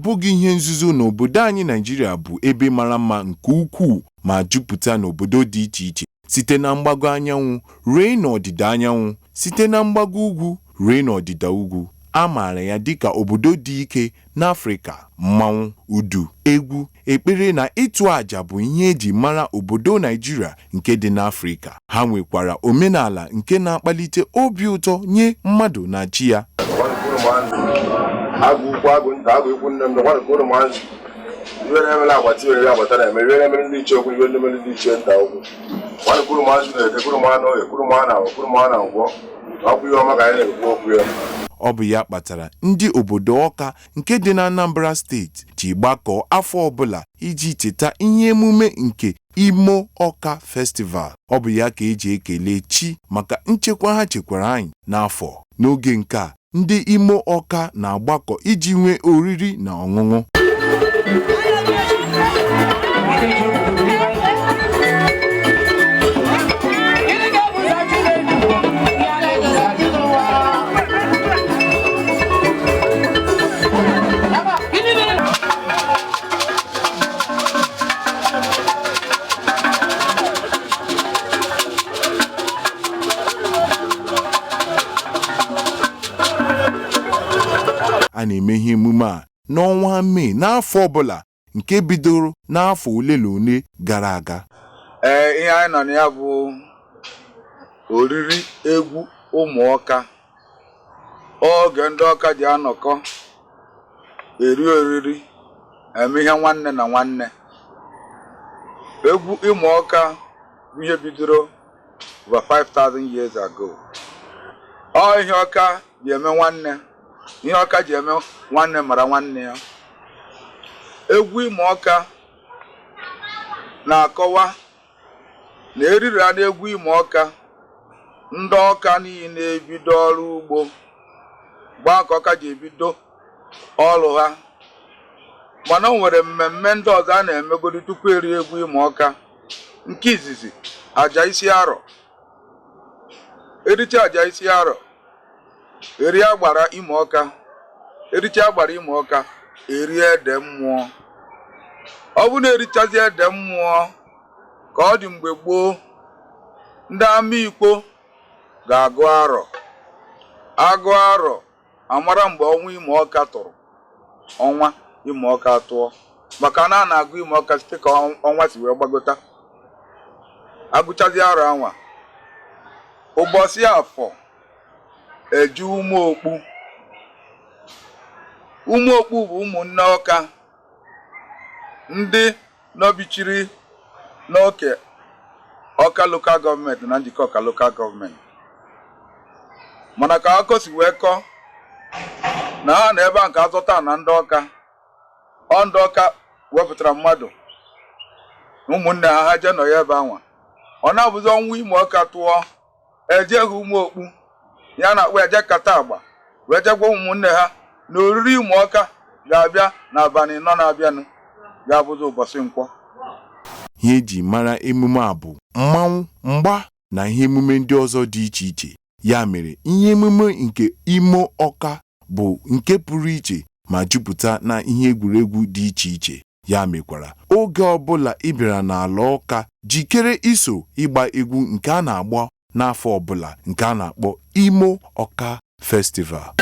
Bụghị ihe nzuzo na obodo anyị Naijiria bụ ebe mara mma nke ukwuu ma jupụta n'obodo dị iche iche, site na mgbago anyanwụ ruo n'ọdịda anyanwụ, site na mgbago ugwu ruo n'ọdịda ugwu. A maara ya dịka obodo dị ike n'Afrịka. Mmanwụ, udu, egwu, ekpere na ịtụ àjà bụ ihe eji mara obodo Naijiria nke dị n'Afrịka. Ha nwekwara omenala nke na-akpalite obi ụtọ nye mmadụ na chi ya. Agụ ukwu, agụ nta, agụ ikwu nne m, dọkwanụ ka ụnụ mazị iwe na-emere agbata iwere agbata na-eme iwe na-emere ndị ichie okwu, iwe na-emere ndị ichie nta okwu. Kwanụ kwuru mazị na-eke, kwuru ma na oye, kwuru ma na awọ, kwuru ma na nkwọ, na ọ bụ ihe ọma ka anyị na-ekwu okwu ya. Ọ bụ ya kpatara ndị obodo Ọka nke dị na Anambra Steeti ji gbakọọ afọ ọbụla iji cheta ihe emume nke Imo Ọka Festival. Ọ bụ ya ka eji ekele chi maka nchekwa ha chekwara anyị n'afọ. N'oge nke a, ndị Imo Ọka na-agbakọ iji nwee oriri na ọṅụṅụ. A na-eme ihe emume a n'ọnwa Mee n'afọ ọbụla, nke bidoro n'afọ ole na ole gara aga. Ee, ihe anyị nọ na ya bụ oriri egwu ụmụ Ọka, oge ndị Ọka ji anọkọ eri oriri, eme ihe nwanne na nwanne. Egwu Imo Ọka bụ ihe bidoro over 5000 years ago. Ọ ihe Ọka ji eme nwanne, ihe Ọka ji eme nwanne mara nwanne ya. Egwu Imo Ọka na-akọwa na eriri a na-egwu Imo Ọka, ndị Ọka niile ebido ọrụ ugbo gbaa ka Ọka ji ebido ọrụ ha. Mana o nwere mmemme ndị ọzọ a na-emegodi tupu eri egwu Imo Ọka. Nke izizi, aja isi arọ. Ericha aja isi arọ, eri agbara Imo Ọka. Ericha agbara Imo Ọka, eri ede mmụọ. Ọ bụ na erichazi ede mmụọ, ka ọ dị mgbe gboo, ndị ama ikpo ga-agụ arọ, agụ arọ, amara mgbe ọnwa Imo Ọka tụrụ, ọnwa Imo Ọka tụọ, maka na a na-agụ Imo Ọka site ka ọnwa si wee gbagota. Agụchazi arọ anwa, ụbọchị afọ eje Ụmụokpu. Ụmụokpu bụ ụmụnne Ọka ndị nọbichiri n'oke Ọka Local Government na Njikọ Ọka Local Government. Mana ka akọ si wee kọọ na ha na ebe a nke azọta na ndị Ọka, ọ ndị Ọka wepụtara mmadụ na ụmụnne ha, ha jee nọ ya ebe anwa. Ọ na-abụzi ọnwa Imo Ọka tụọ, ejeghị Ụmụokpu ya na-akpọ eje kata agba, wee jegwa ụmụnne ha na oriri Imo Ọka ga-abịa n'abalị 4 na-abịanụ, ga-abụzi ụbọchị nkwọ. Ihe eji mara emume a bụ mmanwụ, mgba na ihe emume ndị ọzọ dị iche iche. Ya mere ihe emume nke Imo Ọka bụ nke pụrụ iche ma jupụta na ihe egwuregwu dị iche iche. Ya mekwara oge ọbụla ị bịara n'ala Ọka, jikere iso ịgba egwu nke a na-agba n'afọ ọbụla nke a na-akpọ Imo Ọka Festival.